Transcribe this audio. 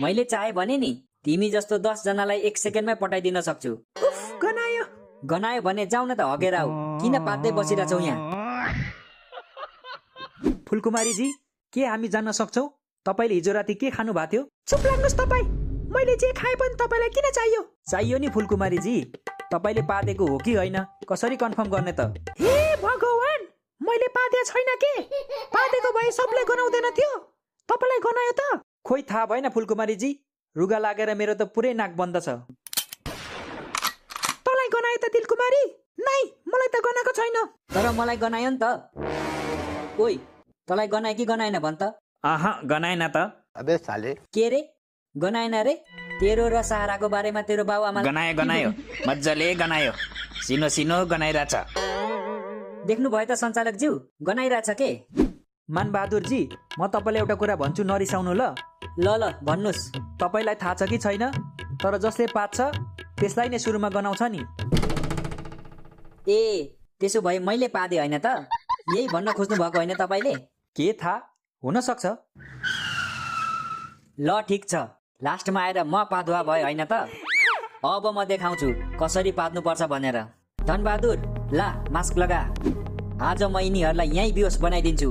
मैले चाहे भने नि तिमी जस्तो 10 जनालाई 1 सेकेन्डमै पठाइदिन सक्छु। उफ गनायो। गनायो भने जाऊ न त हगेर आऊ। किन पात्दै बसिरहेछौ यहाँ? फुलकुमारी जी, के हामी जान्न सक्छौ तपाईले हिजो राति के खानु भएको थियो? चुप लाग्नुस् तपाई। मैले जे खाए पनि तपाईलाई किन चाहियो? चाहियो नि फुलकुमारी जी, तपाईले पादेको हो कि होइन कसरी कन्फर्म गर्ने त? हे भगवान, मैले पादे छैन के? पादेको भए सबले गनाउँदैन थियो? तपाईलाई गनायो त? खोइ थाहा भएन फुलकुमारी जी, रुगा लागेर मेरो त पुरै नाक बन्द छ। तँलाई गनायो त दिलकुमारी? नै, मलाई त गनाएको छैन। तर मलाई गनायो नि त। ओइ, तँलाई गनायो कि गनाएन भन् त? आहा, गनाएन त। अबे साले। के रे? गनाएन रे? तेरो र सहाराको बारेमा तेरो बाबुआमा गनायो मज्जाले गनायो। सिनो सिनो गनाइराछ। देख्नु भयो त सञ्चालक ज्यू, गनाइरहेछ के? मानबहादुर जी, म तपाईलाई एउटा कुरा भन्छु, नरिसाउनु ल। ल भन्नुस्। तपाईलाई थाहा छ कि छैन, तर जसले पात्छ त्यसलाई नै सुरुमा गनाउँछ नि। ए, त्यसो भए मैले पादे होइन त? यही भन्न खोज्नु भएको होइन तपाईले? के थाहा, हुन सक्छ। ल ठिक छ, लास्टमा आएर म पादुवा भए होइन त? अब म देखाउँछु कसरी पाद्नुपर्छ भनेर। धनबहादुर, ला मास्क लगा। आज म यिनीहरूलाई यहीँ बेहोस बनाइदिन्छु।